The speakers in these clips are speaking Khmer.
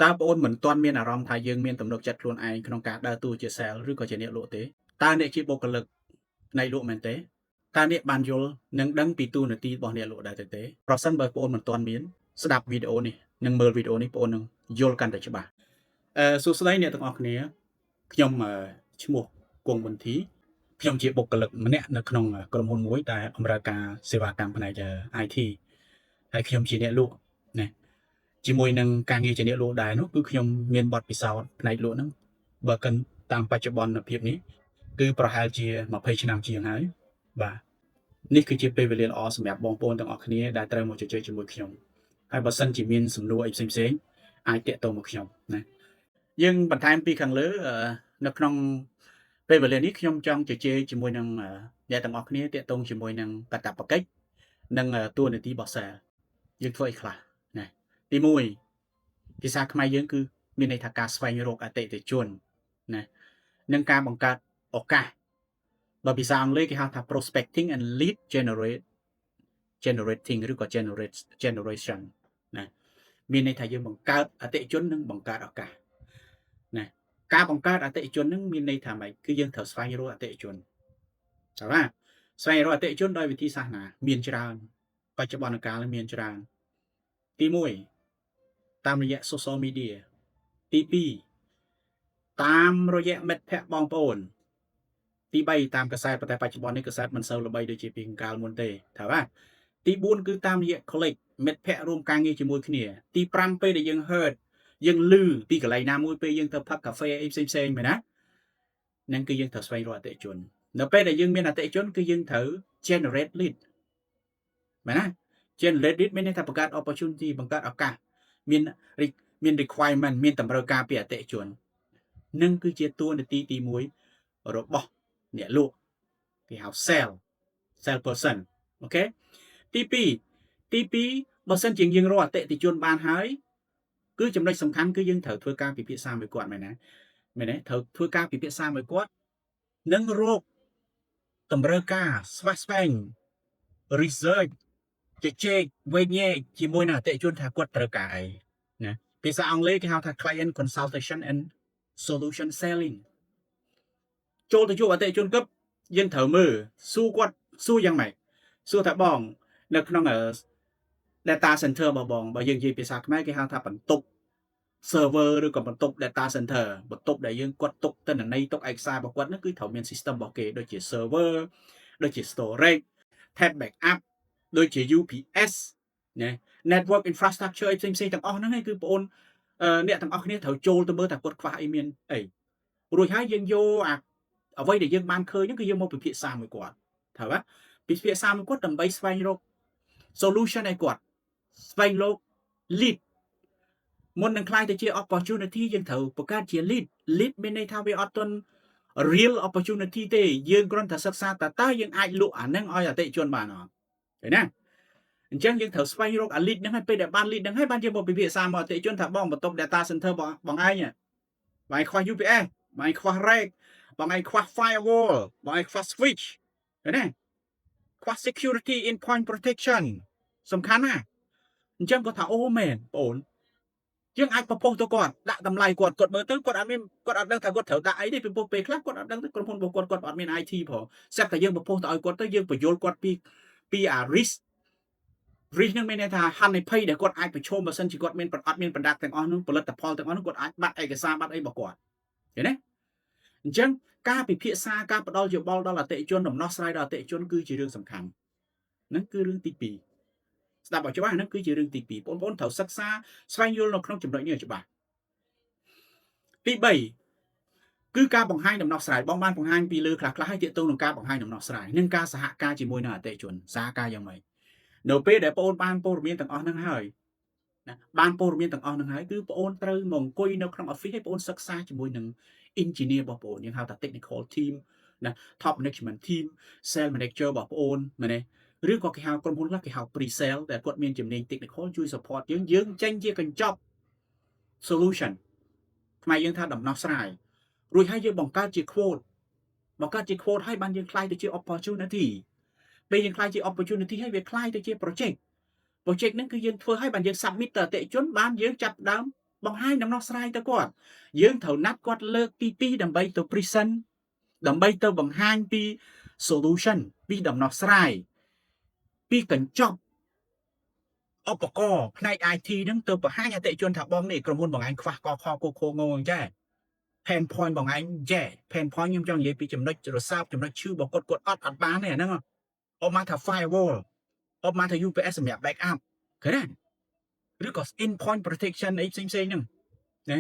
តើប្អូនមិនទាន់មានអារម្មណ៍ថាយើងមានទំនុកចិត្តខ្លួនឯងក្នុងការដើរតួជា sales ឬក៏ជាអ្នកលក់ទេតើអ្នកជាបុគ្គលិកផ្នែកលក់មែនទេតើអ្នកបានយល់និងដឹងពីតួនាទីរបស់អ្នកលក់ដែរទេទេប្រសិនបើប្អូនមិនទាន់មានស្ដាប់វីដេអូនេះនិងមើលវីដេអូនេះប្អូននឹងយល់កាន់តែច្បាស់អឺសួស្តីអ្នកទាំងអស់គ្នាខ្ញុំឈ្មោះគង់ប៊ុនធីខ្ញុំជាបុគ្គលិកម្នាក់នៅក្នុងក្រុមហ៊ុនមួយដែលបម្រើការសេវាកម្មផ្នែក IT ហើយខ្ញុំជាអ្នកលក់ណាជាមួយនឹងការងារជាអ្នកលក់ដែរនោះគឺខ្ញុំមានបទពិសោធន៍ផ្នែកលក់ហ្នឹងបើកិនតាមបច្ចុប្បន្នភាពនេះគឺប្រហែលជា20ឆ្នាំជាងហើយបាទនេះគឺជាពេលវេលាល្អសម្រាប់បងប្អូនទាំងអស់គ្នាដែលត្រូវមកជជែកជាមួយខ្ញុំហើយបើសិនជាមានសំណួរអីផ្សេងៗអាចទាក់ទងមកខ្ញុំណាយើងបន្ថែមពីខាងលើនៅក្នុងពេលវេលានេះខ្ញុំចង់ជជែកជាមួយនឹងអ្នកទាំងអស់គ្នាទាក់ទងជាមួយនឹងកាតព្វកិច្ចនិងតួនាទីរបស់ sales យើងធ្វើអីខ្លះណាទី1ភាសាខ្មែរយើងគឺមានន័យថាការស្វែងរកអតិថិជនណានិងការបង្កើតឱកាសបើភាសាអង់គ្លេសគេហៅថា prospecting and lead generating ឬក៏ generation ណាមានន័យថាយើងបង្កើតអតិថិជននិងបង្កើតឱកាសណាការបង្កើតអតិថិជននឹងមានន័យថាម៉េចគឺយើងត្រូវស្វែងរកអតិថិជនចា៎ស្វែងរកអតិថិជនដោយវិធីសាស្ត្រណាមានច្រើនបច្ចុប្បន្នកាលមានច្រើនទី1តាមរយៈ social media ទី2តាមរយៈមិត្តភ័ក្តិបងប្អូនទី3តាមកាសែតប៉ុន្តែបច្ចុប្បន្ននេះកាសែតមិនសូវល្បីដូចជាពីកាលមុនទេថាបាទទី4គឺតាមរយៈ colleague មិត្តភ័ក្តិរួមការងារជាមួយគ្នាទី5ពេលដែលយើង heard យើងឮពីកន្លែងណាមួយពេលយើងទៅផឹកកាហ្វេអីផ្សេងផ្សេងមែនណានឹងគឺយើងត្រូវស្វែងរកអតិថិជននៅពេលដែលយើងមានអតិថិជនគឺយើងត្រូវ generate lead មែនណា generate lead មានន័យថាបង្កើត opportunity បង្កើតឱកាសមានមាន requirement មានតម្រូវការពីអតិថិជននឹងគឺជាតួនាទីទី1របស់អ្នកលក់គេហៅ sell person OK ទី2ទី2បើសិនជាយើងរកអតិថិជនបានហើយគឺចំណុចសំខាន់គឺយើងត្រូវធ្វើការពិភាក្សាមួយគាត់មែនណាមែនទេត្រូវធ្វើការពិភាក្សាមួយគាត់និងរកតម្រូវការស្វះស្វែង research ជជែកវែកញែកជាមួយនឹងអតិថិជនថាគាត់ត្រូវការអីណាភាសាអង់គ្លេសគេហៅថា client consultation and solution selling ចូលទៅជួបអតិថិជនគឹបយើងត្រូវមើលសួរគាត់សួរយ៉ាងម៉េចសួរថាបងនៅក្នុង data center របស់បងបើយើងនិយាយភាសាខ្មែរគេហៅថាបន្ទប់ server ឬក៏បន្ទប់ data center បន្ទប់ដែលយើងគាត់ទុកទិន្នន័យទុកឯកសាររបស់គាត់ហ្នឹងគឺត្រូវមាន system របស់គេដូចជា server ដូចជា storage tape backup ដូចជា UPS ណា network infrastructure អីផ្សេងៗទាំងអស់ហ្នឹងឯងគឺបងអូនអ្នកទាំងអស់គ្នាត្រូវចូលទៅមើលថាគាត់ខ្វះអីមានអីរួចហើយយើងយកអាអ្វីដែលយើងបានឃើញហ្នឹងគឺយើងមកពិភាក្សាមួយគាត់ត្រូវទេពិភាក្សាមួយគាត់ដើម្បីស្វែងរក solution ឲ្យគាត់ស្វែងរក lead មុននឹងក្លាយទៅជា opportunity យើងត្រូវបង្កើតជា lead lead មានន័យថាវាអត់ទាន់ real opportunity ទេយើងគ្រាន់តែសិក្សាតើតើយើងអាចលក់អាហ្នឹងឲ្យអតិថិជនបានអត់ឃើញណាអញ្ចឹងយើងត្រូវស្វែងរកអា lead ហ្នឹងហើយពេលដែលបាន lead ហ្នឹងហើយបានយើងមកពិភាក្សាមកអតិថិជនថាបងបន្ទប់ data center បងបងឯងបងឯងខ្វះ UPS បងឯងខ្វះ rack បងឯងខ្វះ firewall បងឯងខ្វះ switch ឃើញទេខ្វះ security endpoint protection សំខាន់ណាស់អញ្ចឹងគាត់ថាអូមែនបងអូនយើងអាច propose ទៅគាត់ដាក់តម្លៃគាត់គាត់មើលទៅគាត់អត់មានគាត់អត់ដឹងថាគាត់ត្រូវដាក់អីទេពីព្រោះពេលខ្លះគាត់អត់ដឹងទេក្រុមហ៊ុនរបស់គាត់គាត់អត់មាន IT ផងស្រាប់តែយើង propose ទៅឲ្យគាត់ទៅយើងបញ្យល់គាត់ពីពីអា risk risk នឹងមានន័យថាហានិភ័យដែលគាត់អាចប្រឈមបើសិនជាគាត់មានអត់មានប្រដាប់ទាំងអស់នោះផលិតផលទាំងអស់នោះគាត់អាចបាត់ឯកសារបាត់អីរបស់គាត់ឃើញទេអញ្ចឹងការពិភាក្សាការផ្ដល់យោបល់ដល់អតិថិជនដំណោះស្រាយដល់អតិថិជនគឺជារឿងសំខាន់ហ្នឹងគឺរឿងទី2ស្ដាប់ឲ្យច្បាស់ហ្នឹងគឺជារឿងទី2បងប្អូនត្រូវសិក្សាស្វែងយល់នៅក្នុងចំណុចនេះឲ្យច្បាស់ទី3គឺការបង្ហាញដំណោះស្រាយបងបានបង្ហាញពីលើខ្លះខ្លះហើយទាក់ទងនឹងការបង្ហាញដំណោះស្រាយនិងការសហការជាមួយនឹងអតិថិជនសហការយ៉ាងម៉េចនៅពេលដែលបងអូនបានព័ត៌មានទាំងអស់ហ្នឹងហើយណាបានព័ត៌មានទាំងអស់ហ្នឹងហើយគឺបងអូនត្រូវមកអង្គុយនៅក្នុង office ឲ្យបងអូនសិក្សាជាមួយនឹង engineer របស់បងអូនយើងហៅថា technical team ណា top management team sales manager របស់បងអូនមែនទេឬក៏គេហៅក្រុមហ៊ុនខ្លះគេហៅ pre sale ដែលគាត់មានជំនាញ technical ជួយ support យើងយើងចេញជាកញ្ចប់ solution ខ្មែរយើងថាដំណោះស្រាយរួចហើយយើងបង្កើតជា quote បង្កើតជា quote ហើយបានយើងក្លាយទៅជា opportunity ពេលយើងក្លាយជា opportunity ហើយវាក្លាយទៅជា project project ហ្នឹងគឺយើងធ្វើឲ្យបានយើង submit ទៅអតិថិជនបានយើងចាប់ដើម បង្ហាញដំណោះស្រាយទៅគាត់យើងត្រូវណាត់គាត់លើកទី2ដើម្បីទៅ present ដើម្បីទៅបង្ហាញពី solution ពីដំណោះស្រាយពីកញ្ចប់ឧបករណ៍ផ្នែក IT ហ្នឹងទៅបង្ហាញអតិថិជនថាបងនេះក្រុមហ៊ុនបងឯងខ្វះកខកខងងអញ្ចឹង pain point បងឯងចេះ pain point ខ្ញុំចង់និយាយពីចំណុចរសើបចំណុចឈឺរបស់គាត់គាត់អត់អត់បានទេអាហ្នឹងអបមកថា firewall អបមកថា UPS សម្រាប់ backup ឃើញទេឬក៏ endpoint protection អីផ្សេងផ្សេងហ្នឹងណា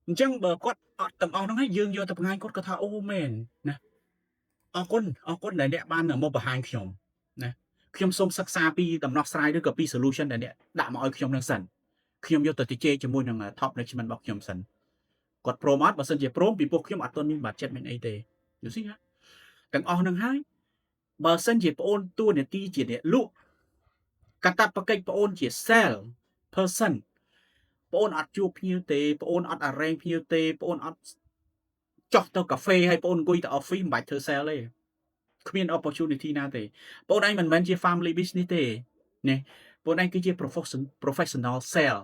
អញ្ចឹងបើគាត់អត់ទាំងអស់ហ្នឹងហើយយើងយកទៅបង្ហាញគាត់គាត់ថាអូមែនណាអរគុណអរគុណដែលអ្នកបានមកបង្ហាញខ្ញុំណាខ្ញុំសូមសិក្សាពីដំណោះស្រាយឬក៏ពី solution ដែលអ្នកដាក់មកឲ្យខ្ញុំនឹងសិនខ្ញុំយកទៅជជែកជាមួយនឹង top management របស់ខ្ញុំសិនគាត់ព្រមអត់បើសិនជាព្រមពីព្រោះខ្ញុំអត់ទាន់មាន budget មានអីទេយល់ស៊ីទាំងអស់ហ្នឹងហើយបើសិនជាប្អូនតួនាទីជាអ្នកលក់កាតព្វកិច្ចប្អូនជា sell person ប្អូនអត់ជួបភ្ញៀវទេប្អូនអត់ arrange ភ្ញៀវទេប្អូនអត់ចុះទៅកាហ្វេហើយប្អូនអង្គុយទៅ office មិនបាច់ធ្វើ sale ទេគ្មាន opportunity ណាទេបងឯងមិនមែនជា family business ទេនេះបងឯងគឺជា professional sale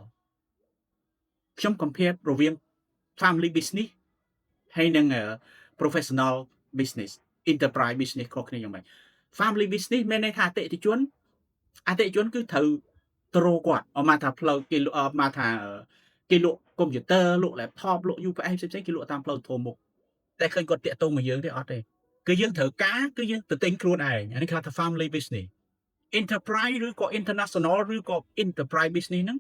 ខ្ញុំ compare រវាង family business ហើយនិង professional business enterprise business ខុសគ្នាយ៉ាងម៉េច family business មានន័យថាអតិថិជនគឺត្រូវត្រូគាត់អមថាផ្លូវគេអមថាគេលក់កុំព្យូទ័រលក់ laptop លក់ UPS ផ្សេងៗគេលក់តាមផ្លូវធំមុខតែឃើញគាត់តាក់ទងមកយើងទេអត់ទេគឺយើងត្រូវការគឺយើងទៅទិញខ្លួនឯងអានេះគេហៅថា family business enterprise ឬក៏ international ឬក៏ enterprise business ហ្នឹង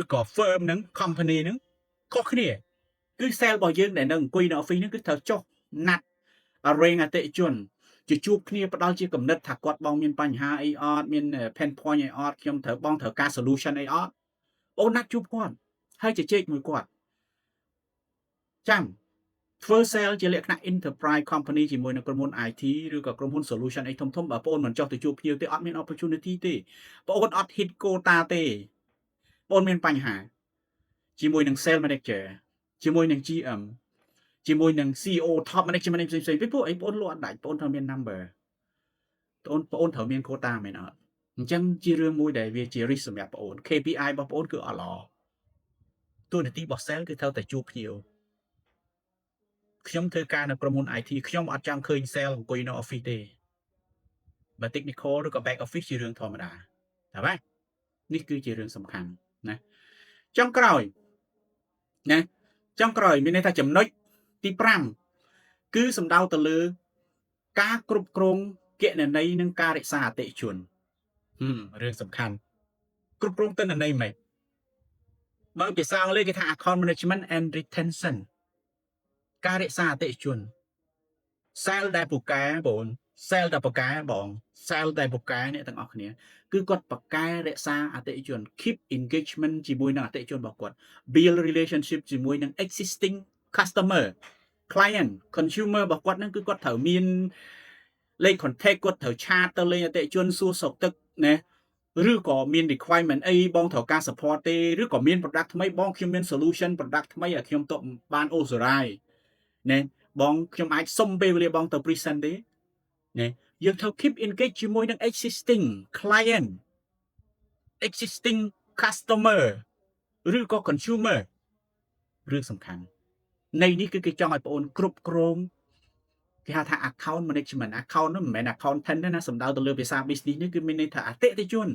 ឬក៏ firm ហ្នឹង company ហ្នឹងខុសគ្នាគឺ sale របស់យើងដែលនៅអង្គុយនៅ office ហ្នឹងគឺត្រូវចុះណាត់ arrange អតិថិជនជាជួបគ្នាផ្ដល់ជាគំនិតថាគាត់បងមានបញ្ហាអីអត់មាន pain point អីអត់ខ្ញុំត្រូវបងត្រូវការ solution អីអត់អូនណាត់ជួបគាត់ហើយជជែកមួយគាត់ចាំធ្វើ sale ជាលក្ខណៈ enterprise company ជាមួយនឹងក្រុមហ៊ុន IT ឬក៏ក្រុមហ៊ុន solution អីធំៗបើបងអូនមិនចុះទៅជួបភ្ញៀវទេអត់មាន opportunity ទេបងអូនអត់ hit quota ទេបងអូនមានបញ្ហាជាមួយនឹង sales manager ជាមួយនឹង GM ជាមួយនឹង CEO top management ផ្សេងៗពីព្រោះអីបងអូនលក់អត់ដាច់បងអូនត្រូវមាន number បងអូនត្រូវមាន quota មែនអត់អញ្ចឹងជារឿងមួយដែលវាជា risk សម្រាប់បងអូន KPI របស់បងអូនគឺអត់ល្អតួនាទីរបស់ sale គឺត្រូវតែជួបភ្ញៀវខ្ញុំធ្វើការនៅក្រុមហ៊ុន IT ខ្ញុំអត់ចង់ឃើញ sale អង្គុយនៅ office ទេបើ technical ឬក៏ back office ជារឿងធម្មតាតែបាទនេះគឺជារឿងសំខាន់ណាចុងក្រោយណាចុងក្រោយមានន័យថាចំណុចទី5គឺសំដៅទៅលើការគ្រប់គ្រងគណនីនិងការរក្សាអតិថិជនរឿងសំខាន់គ្រប់គ្រងទិន្នន័យម៉េចបើភាសាអង់គ្លេសគេថា account management and retention ការរក្សាអតិថិជន sale ដែលពូកែបង sale ដែលពូកែបង sale ដែលពូកែអ្នកទាំងអស់គ្នាគឺគាត់ពូកែរក្សាអតិថិជន keep engagement ជាមួយនឹងអតិថិជនរបស់គាត់ build relationship ជាមួយនឹង existing customer client consumer របស់គាត់ហ្នឹងគឺគាត់ត្រូវមានលេខ contact គាត់ត្រូវ chat ទៅលេងអតិថិជនសួរសុខទុក្ខណាឬក៏មាន requirement អីបងត្រូវការ support ទេឬក៏មាន product ថ្មីបងខ្ញុំមាន solution product ថ្មីឲ្យខ្ញុំទៅបាន authorize ណាបងខ្ញុំអាចសុំពេលវេលាបងទៅ present ទេណាយើងត្រូវ keep engage ជាមួយនឹង existing client existing customer ឬក៏ consumer រឿងសំខាន់នៃនេះគឺគេចង់ឲ្យបងអូនគ្រប់គ្រងគេហៅថា account management account នោះមិនមែន accountant ទេណាសំដៅទៅលើភាសា business នេះគឺមានន័យថាអតិថិជន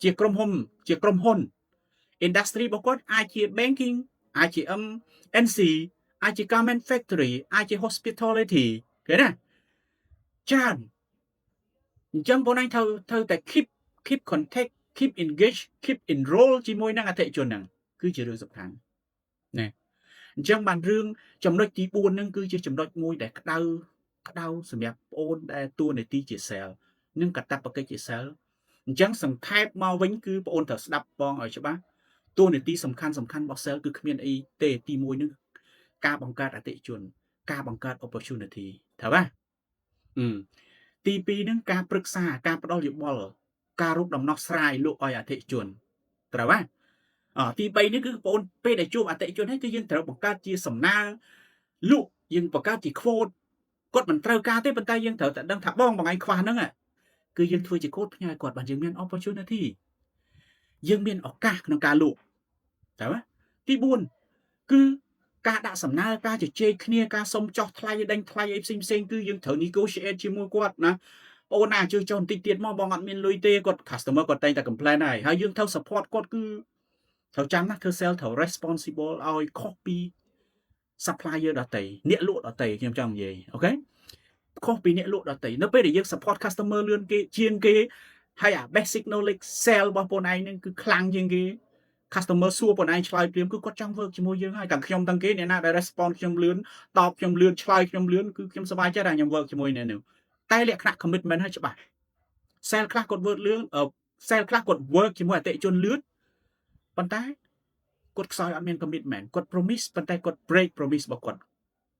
ជាក្រុមហ៊ុនជាក្រុមហ៊ុន industry របស់គាត់អាចជា banking អាចជា MNC អាចជា garment factory អាចជា hospitality ឃើញទេច្រើនអញ្ចឹងបងឯងត្រូវតែ keep contact keep engage keep enroll ជាមួយនឹងអតិថិជនហ្នឹងគឺជារឿងសំខាន់ណាអញ្ចឹងបានរឿងចំណុចទី4ហ្នឹងគឺជាចំណុចមួយដែលក្តៅក្តៅសម្រាប់បងអូនដែលតួនាទីជា sale និងកាតព្វកិច្ចជា sale អញ្ចឹងសង្ខេបមកវិញគឺបងអូនត្រូវស្ដាប់បងឲ្យច្បាស់តួនាទីសំខាន់សំខាន់របស់ sale គឺគ្មានអីទេទី1នឹងការបង្កើតអតិថិជន ការបង្កើត opportunity ត្រូវទេអឺទី2នឹងការប្រឹក្សាការផ្ដល់យោបល់ការរកដំណោះស្រាយលក់ឲ្យអតិថិជនត្រូវទេអទី3នេះគឺបងអូនពេលដែលជួបអតិថិជនហើយគឺយើងត្រូវបង្កើតជាសំណើលក់យើងបង្កើតជា quote គាត់មិនត្រូវការទេប៉ុន្តែយើងត្រូវតែដឹងថាបងមួយថ្ងៃខ្វះហ្នឹងគឺយើងធ្វើជា quote ផ្ញើគាត់បានយើងមាន opportunity យើងមានឱកាសក្នុងការលក់ត្រូវទេ ទី4គឺការដាក់សំណើការជជែកគ្នាការសុំចោះថ្លៃដេញថ្លៃអីផ្សេងផ្សេងគឺយើងត្រូវ negotiate ជាមួយគាត់ណាបងអូនណាជួយចុះបន្តិចទៀតមកបងអត់មានលុយទេគាត់ customer គាត់តែងតែ complain ហើយហើយយើងត្រូវ support គាត់គឺត្រូវចាំណាធ្វើ sale ត្រូវ responsible ឲ្យខុសពី supplier ដទៃអ្នកលក់ដទៃខ្ញុំចង់និយាយ OK ខុសពីអ្នកលក់ដទៃនៅពេលដែលយើង support customer លឿនគេជាងគេហើយអា basic knowledge sale របស់បងឯងហ្នឹងគឺខ្លាំងជាងគេ customer សួរបងឯងឆ្លើយភ្លាមគឺគាត់ចង់ work ជាមួយយើងហើយទាំងខ្ញុំទាំងគេអ្នកណាដែល respond ខ្ញុំលឿនតបខ្ញុំលឿនឆ្លើយខ្ញុំលឿនគឺខ្ញុំសប្បាយចិត្តថាខ្ញុំ work ជាមួយអ្នកនោះតែលក្ខណៈ commitment ឲ្យច្បាស់ sale ខ្លះគាត់ work លឿន sale ខ្លះគាត់ work ជាមួយអតិថិជនលឿនប៉ុន្តែគាត់ខ្សោយអត់មាន commitment គាត់ promise ប៉ុន្តែគាត់ break promise របស់គាត់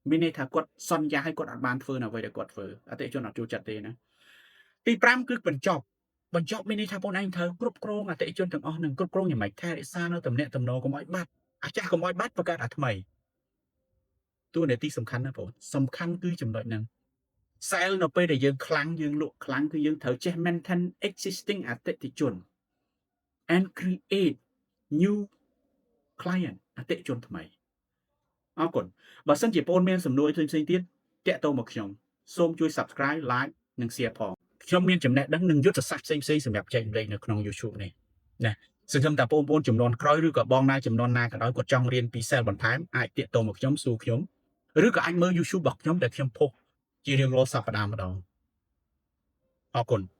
មានន័យថាគាត់សន្យាឲ្យគាត់អត់បានធ្វើនៅអ្វីដែលគាត់ធ្វើអតិថិជនអត់ចូលចិត្តទេណាទី5គឺបញ្ចប់បញ្ចប់មានន័យថាបងឯងត្រូវគ្រប់គ្រងអតិថិជនទាំងអស់នឹងគ្រប់គ្រងយ៉ាងម៉េចថែរក្សានៅតំណែងតំណងកុំឲ្យបាត់អាចាស់កុំឲ្យបាត់បង្កើតអាថ្មីតួនាទីសំខាន់ណាស់បងសំខាន់គឺចំណុចហ្នឹង sale នៅពេលដែលយើងខ្លាំងយើងលក់ខ្លាំងគឺយើងត្រូវចេះ maintain existing អតិថិជន and create new client អតិថិជនថ្មីអរគុណបើសិនជាបងមានសំណួរផ្សេងៗទៀតតាក់ទងមកខ្ញុំសូមជួយ Subscribe, Like និង Share ផងខ្ញុំមានចំណេះដឹងនិងយុទ្ធសាស្ត្រផ្សេងៗសម្រាប់ចែករំលែកនៅក្នុង YouTube នេះណាសង្ឃឹមថាបងប្អូនចំនួនក្រោយឬក៏បងណាចំនួនណាក៏ដោយគាត់ចង់រៀនពី sale បន្ថែមអាចតាក់ទងមកខ្ញុំសួរខ្ញុំឬក៏អាចមើល YouTube របស់ខ្ញុំដែលខ្ញុំផុសជារៀងរាល់សប្តាហ៍ម្ដងអរគុណ។